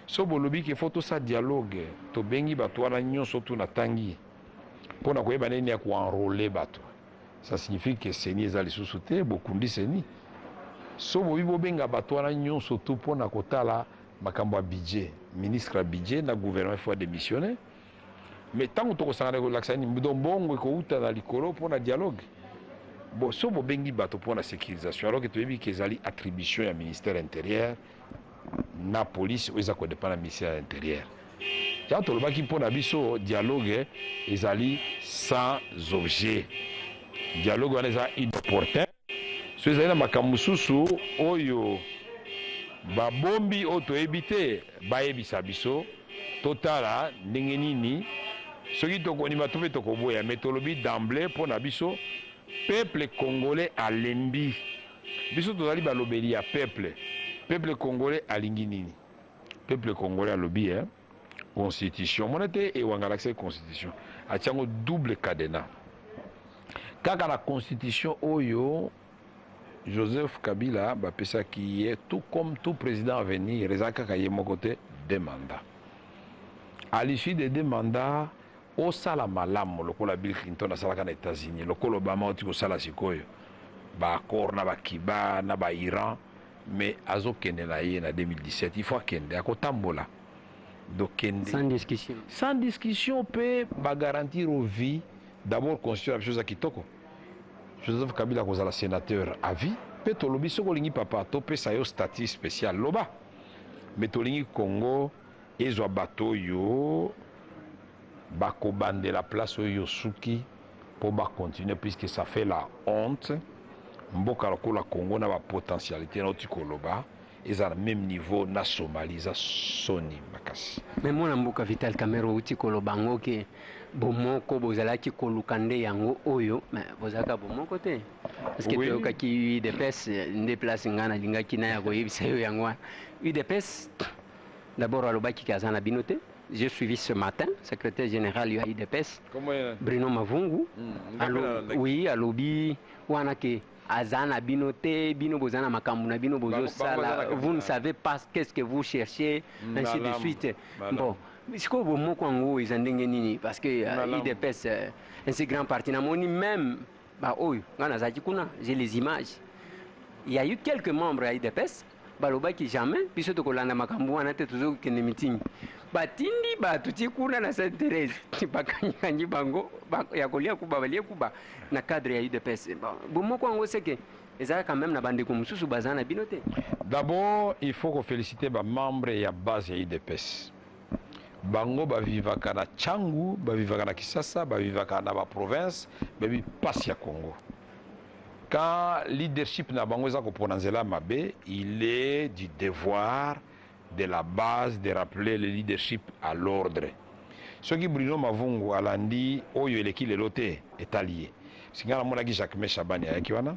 So bolobi ke faut tosala dialogue, tobengi bato wana nyonso tu natangi mpona koyeba ndenge nini ya koenrôler bato, ça signifie que CENI eza lisusu te, bokundi CENI. So bobi bobenga bato wana nyonso tu mpona kotala makambo ya budget, ministre ya budget na gouvernement faut adémissionner. Mais ntango tokosangana, kolakisa nini? Donc mbongo ekouta na likolo mpona dialogue. Bon, so bobengi bato mpona sécurisation, alors que toyebi ke ezali attribution ya ministère intérieur na police oyo eza kodépendre na ministère ya intérieur. Yango tolobaki mpo na biso dialogue ezali sans objet, dialogue wana eza inopportun. So ezali na makambo mosusu oyo babombi oyo toyebi te, bayebisa biso, totala ndenge nini soki tokondima to mpe tokoboya. Mais tolobi d'emblée, mpo na biso peuple congolais alembi biso, tozali balobeli ya peuple. Peuple congolais alingi nini? Peuple congolais alobi, eh? Constitution omona te Ewanga alakisaki constitution atia yango double cadenas kaka na constitution oyo Joseph Kabila bapesaki ye tout comme tout président à venir eza kaka ye moko te, deux mandats. À l'issue de deux mandats, osala malamu lokola Bill Clinton asalaka na Etats-Unis, lokola Obama oti kosala sikoyo ba accord na ba Cuba na ba Iran, mais azokende na ye na 2017, il faut akende, akotambola dokende sans discussion, sans discussion mpe bagarantir au vie. D'abord constitution na biso eza kitoko. Joseph Kabila akozala sénateur à vie mpe tolobi soki olingi papa topesa yo statut spécial loba, mais tolingi Congo ezwa bato oyo bakobandela place oyo suki mpo bacontinue, puisque ça fait la honte, mboka lokola Congo na bapotentialité nauti koloba eza na même niveau na Somalie, eza soni makasi. Mais mwana mboka Vital Kamerhe, outi koloba yango ke bomoko bozalaki koluka nde yango oyo, mais bozalaka bomoko te, parce que toyokaki UDPS nde place ngai nalingaki na ya koyebisa yo yango wana. UDPS d'abord alobaki ke aza na bino te. J'ai suivi ce matin secrétaire général ya UDPS Bruno Mavungu. Oui, alobi wana ke aza na bino te, bino boza na makambo na bino bozosala, vous ne savez pas qu'est-ce que vous cherchez, ainsi de suite. Bon, sikoyo bomoko yango eza ndenge nini? Parce que UDPS, un si grand parti, namoni même baoyo ngai nazalaki kuna, j'ai les images, il y a eu quelques membres ya UDPS balobaki jamais biso tokolanda makambo wana te, tozokende meeting. Batindi bato ti kuna na Sainte Thérèse, bakangikangi bango ya kolia kuba, balie kuba na cadre ya UDPS. Bon, bomoko yango seke ezalaka quand même na bandeko mosusu baza na bino te. D'abord il faut koféliciter bamembre ya base ya UDPS. Bango bavivaka na Tshangu, bavivaka na Kisasa, bavivaka na baprovince, bayebi mpasi ya Congo. Quand leadership na bango eza kopona nzela mabe, il est du devoir de la base de rappeler le leadership à l'ordre. Soki Bruno Mavungu alandi oyo eleki lelo te, etali ye. Parce ngai namonaki Jacquemain Shabani ayaki wana,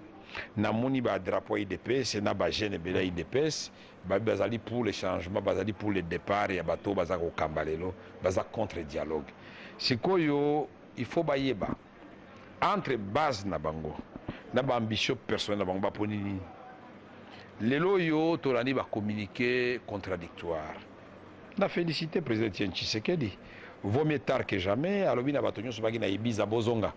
namoni badrapeau ya UDPS na bajeune ebele ya UDPS babi bazali pour le changement, bazali pour le départ ya bato oyo baza kokamba lelo, baza contre dialogue. Sikoyo il faut bayeba entre base na bango na baambition personnelle na bango baponi nini. Lelo oyo tolandi bacommuniqué contradictoire. Na félicité président Etienne Tshisekedi, vaut mieux tard que jamais. Alobi na bato nyonso baki na Ibiza bozonga,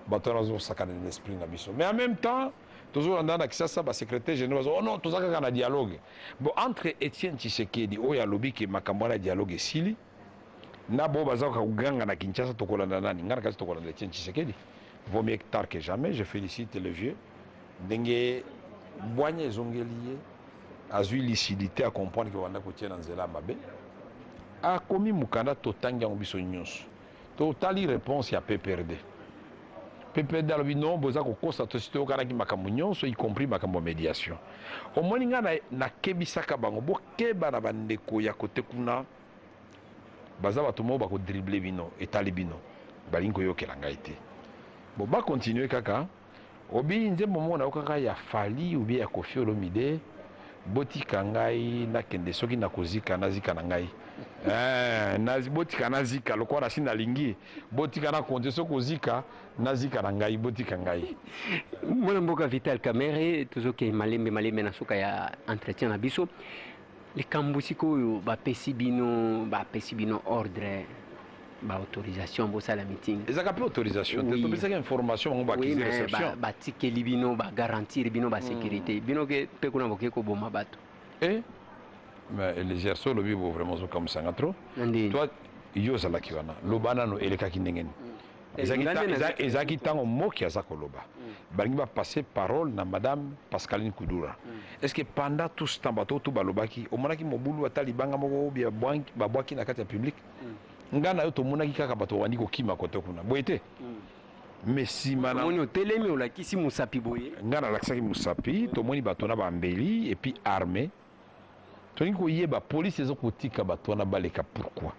bato wana bazosakana na esprit na biso. Mais en même temps tozolanda na Kisasa basecrétaire général bazo: "Oh non, toza kaka na dialogue." Bon, entre Etienne Tshisekedi oyo alobi ke makambo wana dialogue esili na bo baza koganga na Kinshasa, tokolanda nani? Ngai na kasi tokolanda Etienne Tshisekedi. Vaut mieux tard que jamais. Je félicite le vieux ndenge bwanya ezongeli ye, azwi lucidité ya comprendre ke banda kotia na nzela ya mabe. Akomi mokanda, totangi yango biso nyonso, totali réponse ya PPRD. PPRD alobi non, boza kokosa, tosi toyokanaki makambo nyonso, y compris makambo ya médiation. Omoni ngai nakebisaka bango, bokeba na bandeko ya kote kuna, baza bato moko bakodrible bino, etali bino. Balingi koyokela ngai te. Bon, bakontinue kaka. Obi nzembo moko nayokaka ya Fally ou bien ya Koffi Olomide: "Botika ngai nakende, soki nakozika nazika na ngai." Eh, botika nazika lokola nasi nalingi, botika na konte, soki kozika nazika na ngai, botika ngai. Mwana mboka Vital Kamerhe, tozokende malembe malembe na suka ya entretien na biso. Likambo sikoyo bapesi bino ordre, baautorisation bosala meeting. Ezalaka mpe autorisation te, topesaki information bango bakizi réception. Batikeli bino, bagarantir bino basécurité, bino ke mpe kuna boke koboma bato. Eh, mais Eliezer, so olobi bo vraiment ozokamwisanga trop. Toi yo ozalaki wana, loba nano elekaki ndenge nini. Ezalaki ntango moki aza koloba, balingi bapasse parole na madame Pascaline Kudura. Est ce que pendant tout ce temps bato to balobaki, omonaki mobulu, ata libanga moko babwaki na kati ya public? Ngai na yo tomonaki kaka bato babandi kokima kote kuna boye te, mais nsima namoni otelemi, olakisi mosapi boye. Ngai nalakisaki mosapi, tomoni bato na bambeli et puis armé. Tolingi koyeba polise eza kotika bato wana baleka pourquoi.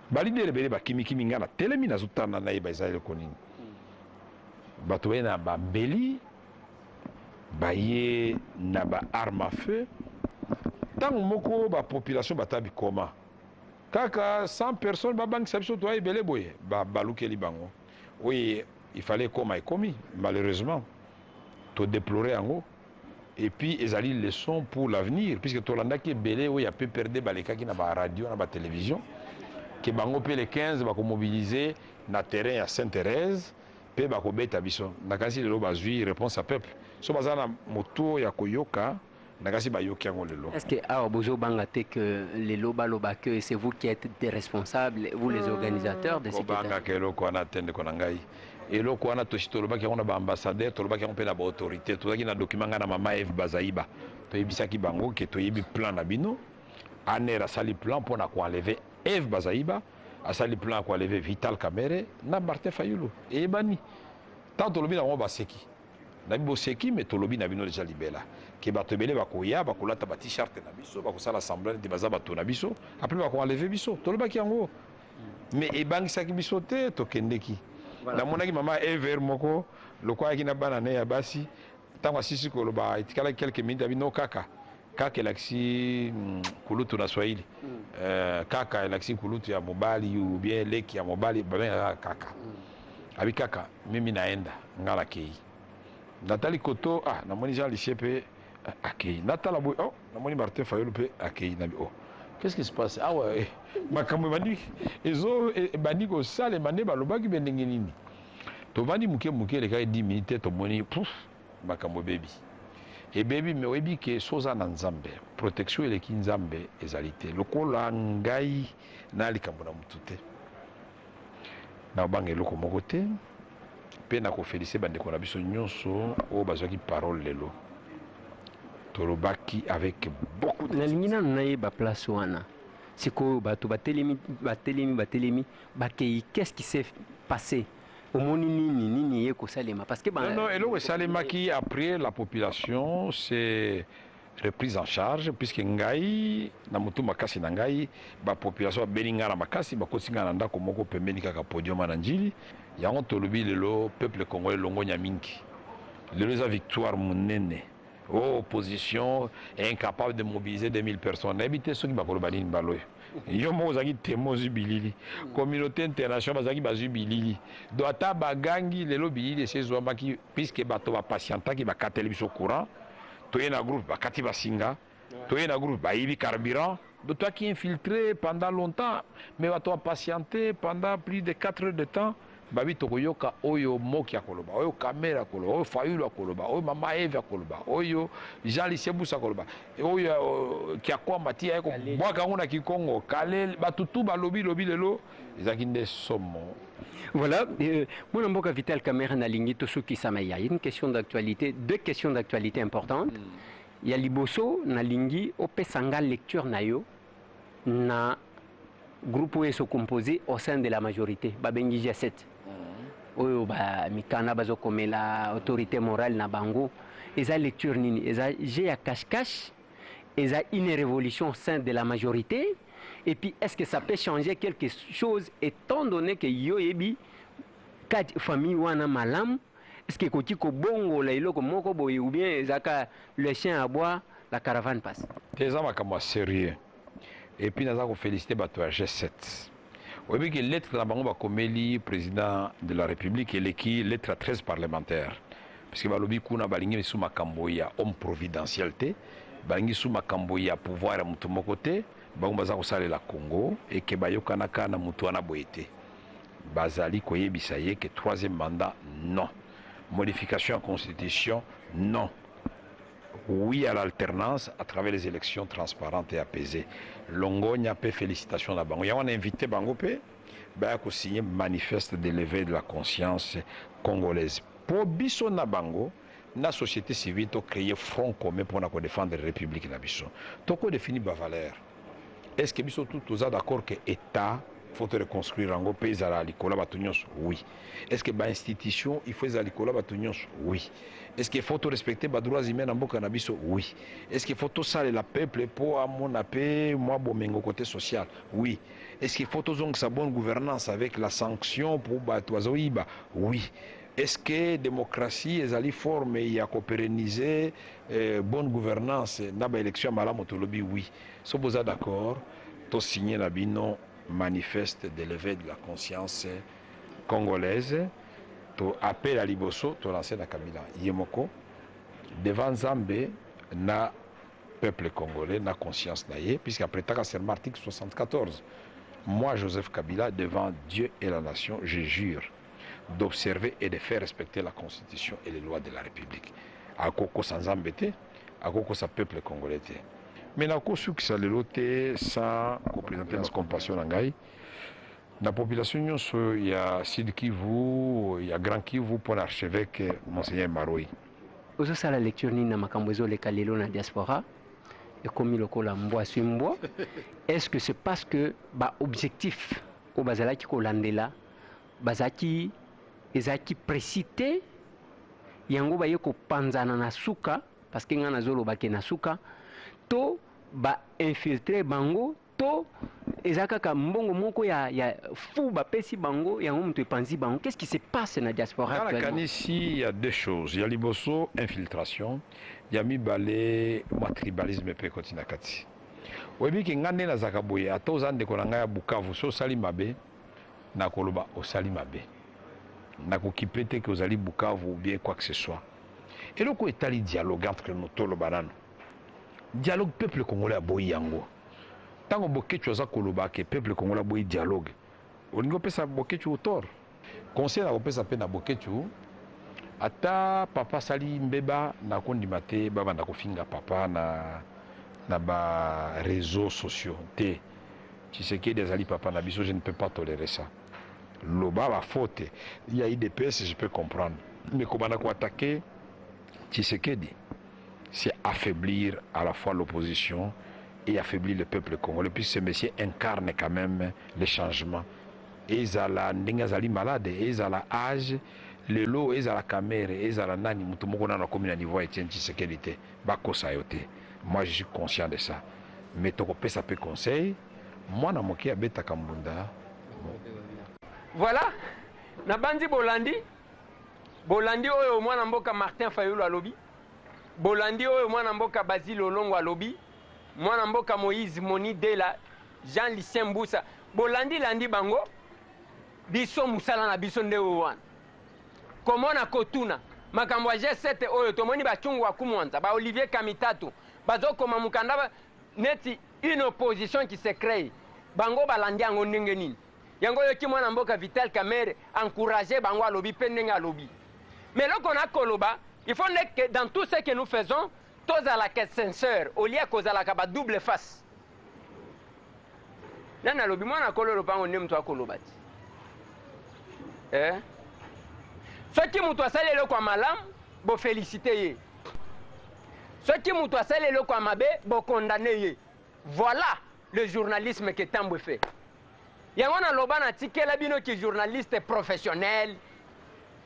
Baleader ebele bakimikimi, ngai natelemi nazotala, nayeba eza eloko nini. Bato baye na bambeli, baye na baarme à feu. Ntango moko bapopulation bata bikoma. Kaka 100 personnes babangisa biso, toya ebele boye, balukeli bango. Oyo il fallait ekoma, ekomi. Malheureusement, todéplorer yango. Et puis ezali leçon pour l'avenir, puisque tolandaki ebele oyo ya PPRD balekaki na baradio, na batélévision, ke bango mpe le 15 bakomobiliser na terrain ya Sainte Thérèse mpe bakobeta biso. Nakasi lelo bazwi réponse ya peuple. So baza na moto ya koyoka, nakasi bayoki yango lelo. Est-ce que awa bozobanga te que lelo baloba que c'est vous qui êtes des responsables, vous les organisateurs de ce qui est Kobangaka eloko wana te, ndeko na ngai. Eloko wana tosi tolobaki yango na baambassadeur, tolobaki yango mpe na baautorité. Tozalaki na document, ngai na mama Eve Bazaiba. Toyebisaki bango ke toyebi plan na bino. ANR asali plan mpo na koenlever Eve Bazaiba, asali plan ya koenlever Vital Kamerhe na Martin Fayulu. Eyebani. Ntango tolobi na bango, baseki na bi boseki. Me tolobi na bino deja libela ke bato ebele bakoya, bakolata ba t-shirt na biso, bakosala semblant neti baza bato na biso, après bakoenlever biso. Tolobaki yango, mais ebangisaki biso te. Tokendeki, namonaki mama Eve moko lokola ayaki na bana ne ya basi. Ntango asisi koloba, etikalaki quelques minutes, abi no kaka kaka elakisi kulutu na Swahili. Kaka elakisi kulutu ya mobali ou bien leki ya mobali, babengaka kaka. Abi kaka mimi naenda, nga nakei. Natali koto, ah, namoni Jean Lisie mpe akei. Natala boye, oh, namoni Martin Fayulu mpe akei. Nabi, oh, qu'est-ce qui se passe awa? Eh, makambo ebandi, ezo ebandi kosalema nde balobaki. Be ndenge nini? Tovandi moke moke, elekaki 10 minutes te, tomoni pouf, makambo ebebi, ebebi. Me oyebi ke so oza na Nzambe, protection eleki Nzambe ezali te. Lokola ngai na likambo na motu te, nabanga eloko moko te. Mpe nakoféliciter bandeko na biso nyonso oyo bazwaki parole lelo. Tolobaki avec beaucoup de Nalingi nanu nayeba place wana sikoyo bato batelemi, batelemi, batelemi, bakei. Qu'est-ce qui s'est passé? Omoni nini? Nini ye kosalema? Parce que Non, non, eloko esalemaki, après la population s'est reprise en charge, puisque ngai na motu makasi na ngai, bapopulation babeli ngai na makasi, bakotisi ngai na ndako moko pembeni kaka podium na Njili. Yango tolobi lelo, peuple congolais, longonya mingi. Lelo eza victoire monene. Oh, opposition incapable de mobiliser 2000 personnes, nayebi te soki bakoloba nini. Baloyo yo moko ozalaki témoin, ozwi bilili. Communauté internationale bazalaki, bazwi bilili. Donc ata bagangi lelo, bilili esi ezwamaki, puisque bato bapatientaki. Bakateli biso courant, toye na groupe, bakati basinga, toye na groupe, bayibi carburant. Donc toyaki infiltré pendant longtemps, mais bato bapatienté pendant plus de 4 heures de temps. Babi tokoyoka oyo Moki akoloba, oyo Kamerhe akoloba, oyo Fayulu akoloba, oyo mama Eve akoloba, oyo Jean Lisie Busa akoloba, oyo Kiakwamba ti aye kobwaka yango na Kikongo kale. Bato tu balobi lobi. Lelo ezalaki nde somo. Voilà, mwana mboka Vital Kamerhe, nalingi tosukisama. Il y a une question d'actualité, deux questions d'actualité importantes. Ya liboso, nalingi opesa nga lecture na yo na groupe oyo esecomposé au sein de la majorité, babengi G7, oyo bamikanda bazokomela autorité morale na bango. Eza lecture nini? Eza jeu ya cache-cache? Eza une révolution au sein de la majorité? Et puis, est-ce que ça peut changer quelque chose, étant donné que yo yebi kati famille wana malamu? Est-ce que ekoki kobongola eloko moko boye, ou bien ezaka le chien aboie, la caravane passe? Te, eza makambo ya sérieux. Et puis naza koféliciter bato ya G7. Oyebi ke lettre na bango bakomeli président de la République eleki lettre ya 13 parlementaire, parce que balobi kuna balingi lisusu makambo ya homme providentiel te, balingi lisusu makambo ya pouvoir ya motu moko te. Bango baza kosalela Congo eke bayokanaka na motu wana boye te. Bazali koyebisa ye ke troisième mandat, non; modification ya constitution, non; oui à l'alternance à travers les élections transparentes et apaisées. Longonya mpe félicitation na bango. Yango wana invité bango mpe baya kosigner manifeste de l'éveil de la conscience congolaise, mpo biso na bango na société civile tocréer front commun mpona kodéfendre république na biso. Tokodéfinir bavaleur. Est ce que biso tout toza d'accord ke état faut te reconstruire yango mpe ezala likolo ya bato nyonso? Oui. Est ce que bainstitution il faut ezala likolo ya bato nyonso? Oui. Est ce que faut torespecter badroits humains na mboka na biso? Oui. Est ce que faut tosalela peuple mpo amona mpe mwa bomengo côté social? Oui. Est ce que faut tozongisa bonne gouvernance avec la sanction mpo bato bazoyiba? Oui. Est ce que démocratie ezali forme ya kopérenniser bonne gouvernance na baélection ya malamu? Tolobi oui. So boza d'accord. Tosigne na bino manifeste de l'eveil de la conscience congolaise. To appel ya liboso to lancer na Kabila ye moko devant Nzambe na peuple congolais na conscience na ye, puisque apretaka serment article 74: moi, Joseph Kabila, devant Dieu et la nation, je jure d'observer et de faire respecter la constitution et les lois de la République. Akokosa Nzambe te, akokosa peuple congolais te. Mais nakosukisa lelo te sans koprésenter compassion na ngai na population nyonso ya Sud Kivu, ya Grand Kivu, mpo na archevêque Monseigneur Maroi. Ozosala lecture nini na makambo ezoleka lelo na diaspora? Ekomi lokola mbwa aswi mbwa. Est ce que c'est parce que baobjectif oyo bazalaki kolandela bazalaki ezalaki précis te, yango baye kopanzana na suka? Parce que ngai nazoloba ke na suka to bainfiltre bango, to eza kaka mbongo moko ya fou bapesi bango, yango moto epanzi bango. Qu'est-ce qui se passe na diaspora actuellement? Nakanisi il y a deux choses. Ya liboso, infiltration. Ya mibale, mwa tribalisme mpe ekoti na kati. Oyebi ke ngai nde nazalaka boye, ata oza ndeko na ngai ya Bukavu, so osali mabe, nakoloba osali mabe, nakokipe te ke ozali Bukavu ou bien quoi que ce soit. Eloko etali dialogue entre nous, toloba nano dialogue, peuple congolais aboyi yango. Ntango Boketshu aza koloba ke peuple congolais aboyi dialogue, olingi opesa Boketshu tort. Conseil nakopesa mpe na Boketshu: ata papa asali mbeba, nakondima te babanda kofinga papa na baréseaux sociaux te. Tshisekedi azali papa na biso, je ne peux pas tolérer ça. Loba bafaute ya UDPS, je peux comprendre, mais kobanda koattaquer Tshisekedi, c'est affaiblir à la fois l'opposition et affaiblir le peuple congolais, puisque ce monsieur incarne quand même le changement. Ezala ndenge azali malade, ezala âge lelo, ezala Kamerhe, ezala nani, moto moko nano akomi na niveau ya Etienne Tshisekedi te, bakosa yo te. Moi, je suis conscient de ça, mais tokopesa mpe conseil: mwana moke abetaka mbunda. Voilà, nabandi bolandi, bolandi oyo mwana mboka Martin Fayulu alobi, bolandi oyo mwana mboka Basile Olongo alobi, mwana mboka Moïse Moni Dela, Jean Lucien Mbusa, bolandi landi bango. Biso mosala na biso nde oyo wana, komona kotuna makambo ya G7 oyo tomoni bacungu akumwanza, baOlivier Kamitatu bazokoma mokanda neti une opposition qui se crée. Bango balandi yango ndenge nini? Yango oyoki mwana mboka Vital Kamerhe encourage bango, alobi mpe ndenge alobi. Mais eloko nakoloba, il faut nde que dans tout ce que nous faisons, tozalaka sincère au lieu kozalaka badouble face. Nani alobi mwana akolo lopango nde moto akoloba ti, eh? Soki moto asali eloko ya malamu, boféliciter ye. Soki moto asali eloko ya mabe, bocondamner ye. Voilà le journalisme que Tambwe fait. Yango naloba, natikela bino ki journaliste professionnel.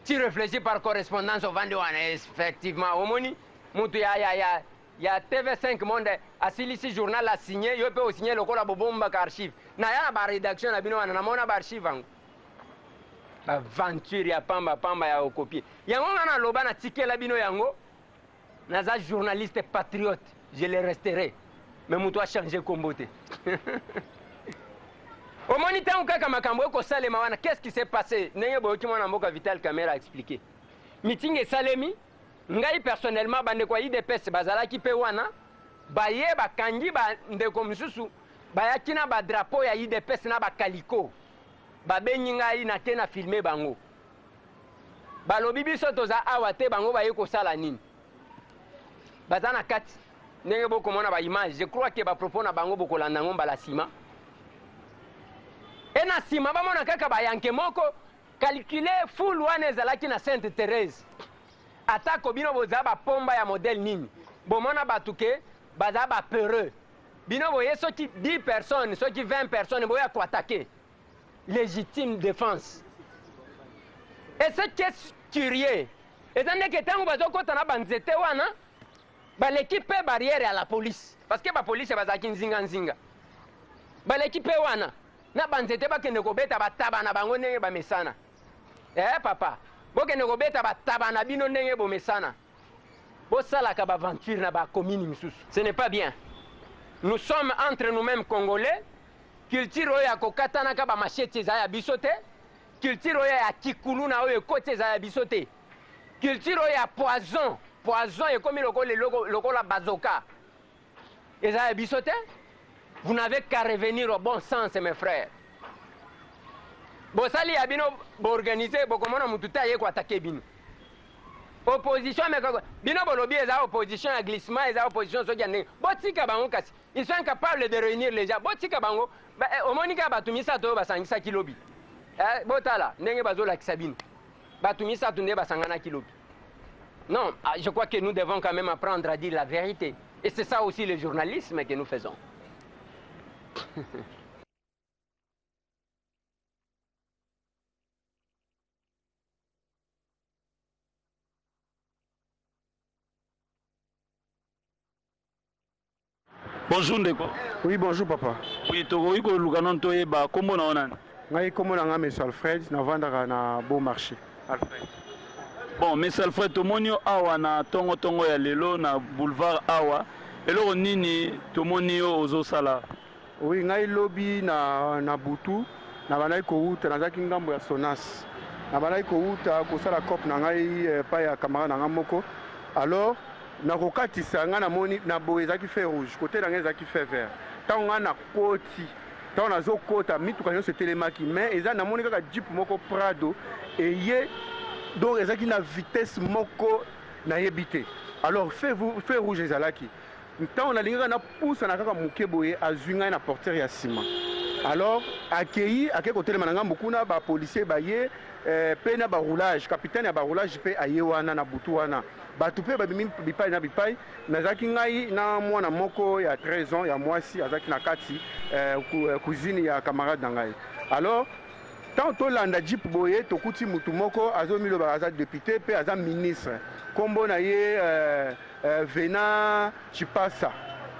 Tu réfléchis par correspondance, ovandi wana, effectivement omoni moto ya TV5 Monde asilisi journal, asigné, yo mpe osigné lokola bobombaka archive. Naya na barédaction na bino wana, namona baarchive yango, baventure ya pamba pamba ya ocopier. Yango nga naloba, natikela bino yango. Naza journaliste patriote, je le resterai, mais moto achange kombo te. Omoni ntango kaka makambo ekosalema wana, qu'est-ce qui s'est passé? Ndenge boyoki mwana mboka Vital Kamerhe expliqué, meeting esalemi. Ngai personnellement, bandeko ya UDPS bazalaki mpe wana, baye bakangi bandeko mosusu bayaki na badrapeau ya UDPS na bakaliko. Babengi ngai na te na filme bango, balobi biso toza awa te. Bango baye kosala nini? Baza na kati ndenge bokomona baimage. Je crois ke bapropos na bango bokolanda yango mbala nsima. E na nsima bamona kaka bayanke moko calcule foule wana ezalaki na Sainte Thérèse. Atako bino boza bapomba ya modèle nini, bomona bato ke baza bapeureux. Bino boye soki 10 personnes, soki 20 personnes, boya koattaquer, légitime défense. Et ce qui est curieux eza ndeke ntango bazokɔta na banzete wana, baleki mpe barrière ya la police, parce que bapolisi bazalaki nzinga-nzinga. Baleki mpe wana na banzete, bakende kobeta bataba na bango ndenge bamesana. Eh papa, bokende kobeta bataba na bino ndenge bomesana, bosalaka baventure na bacommune misusu, ce n'est pas bien. Nous sommes entre nous-mêmes congolais. Culture oyo ya kokatanaka ba machette eza ya biso te. Culture oyo ya kikuluna oyo ekoti eza ya biso te. Culture oyo ya poison, poison ekomi lokola eloko lokola bazoka eza ya biso te. Vous n'avez qu'à revenir au bon sens mes frères. Bosali ya bino boorganize, bokomona mutu te aye koatake bino. Opposition ameka bino bolobi eza opposition ya glissement, eza opposition soki ya ndenge. Botika bango kasi. Ils sont incapables de réunir les gens. Botika bango. Ba, eh, omoni kaka bato misato oyo basangisaki lobi. Eh, botala ndenge bazolakisa bino. Bato misato nde basanganaki lobi. Non, ah, je crois que nous devons quand même apprendre à dire la vérité. Et c'est ça aussi le journalisme que nous faisons. Bonjour ndeko. Oui, bonjour papa. Oui, tokoki koluka nano toyeba kombo na yo nani? Ngai kombo na ngai Monsieur Alfred, navandaka na Beau Marché. Alfred. Bon, Monsieur Alfred, tomoni yo awa na tongo tongo ya lelo na boulevard awa. Eloko nini tomoni yo ozosala? Oui, ngai lobi na, na butu nabandaki kowuta, nazalaki ngambo ya Sonas. Nabandaki kowuta kosala cope na ngai epai ya camarade na ngai moko. Alors nakokatisa ngai namoni na boye ezalaki feu rouge, kote na ngai ezalaki feu vert. Ntango ngai nakoti, ntango nazokota mituka nyonso etelemaki, mais eza namoni kaka jeep moko Prado eye, donc ezalaki na vitesse moko nayebi te. Alors feu, feu rouge ezalaki Ntango nalingaka napusana kaka moke boye, azwi ngai na portière ya nsima. Alors akei, akei kotelema na ngambo kuna, ba policiers baye eh, mpe na ba roulage, capitaine ya ba roulage mpe aye wana na butu wana. Bato mpe babimi bipai na bipai. Nazalaki ngai na mwana moko ya 13 ans ya mwasi azalaki na kati eh, cousine ya camarade na ngai. Alors Tango tolanda jeep boye tokuti mutu moko azomiloba aza depute pe aza ministre kombo na ye Vena Tshipasa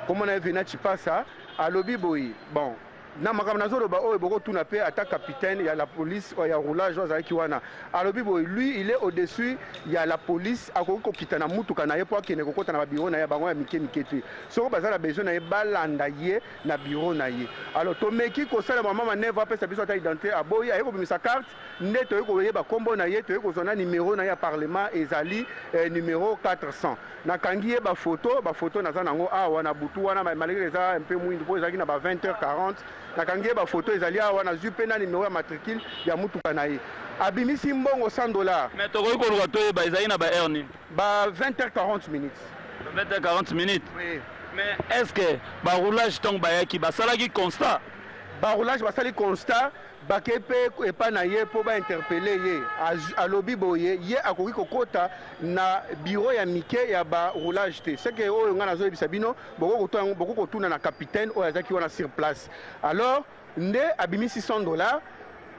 kombo na ye Vena Tshipasa alobi boye bon na makambo nazoloba oyo bokotuna pe ata capitaine ya la police ya roulage oyo azalaki wana alobi boye lui il est au dessus ya la police akoki kokita na mutuka na ye po akende kokota na ba bureau na ye bango ya mike mike te soko baza na besoin na ye balanda ye na bureau na ye alors tomeki kosala mama manevre apesa biso ata identité aboyi aye kobimisa carte nde toye koyeba kombo na ye toye kozwa na numero na ye ya parlement ezali eh, numero 400 nakangi ye bafoto bafoto naza nango awa na butu wana malgré eza un peu mwindu mpo ezalaki na ba 20h40 nakangi ye bafoto ezali awa nazwi mpe na numero ya matricule ya mutuka na ye abimisi mbongo 100 dollars mais tokoki koluka toyeba ezali na ba heure nini ba 20h40 minutes 20h40 minutes oui. Mais est ce que ba roulage ntango bayaki basalaki constat? Ba roulage basali constat, bakei mpe epai na ye mpo ba interpeller ye. Alobi boye ye akoki kokota na bureau ya mike ya ba roulage te. Ce que oyo ngai nazoyebisa bino bokoki kotuna na capitaine oyo azalaki wana sur place. Alors nde abimisi 100 dollars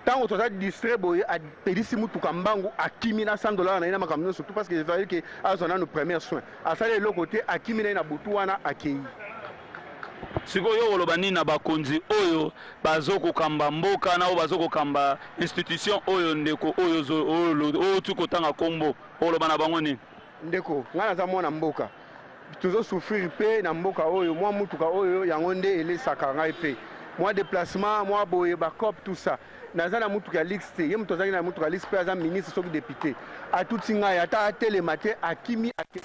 Tango toza distrait boye apelisi mutuka mbangu akimi na 100 dollars na ye na makambo nyonso tout parce que ezali ke azwa nanu premier soin asali eloko te akimi na ye na butu wana akeyi. Sikoyo yo okoloba nini na bakonzi oyo bazo kokamba mboka na oyo bazo kokamba institution oyo ndeko oyo owuti kotanga kombo okoloba na bango nini? Ndeko ngai naza mwana mboka tozo souffrir pe na mboka oyo mwa mutuka oyo yango nde elesaka ngai pe mwa deplacement mwa boye ba cop tout ça naza na mutuka ya luxe te ye moto azalaki na mutuka ya luxe pe aza ministre soki depute atuti ngai ata atelema te akimi ake.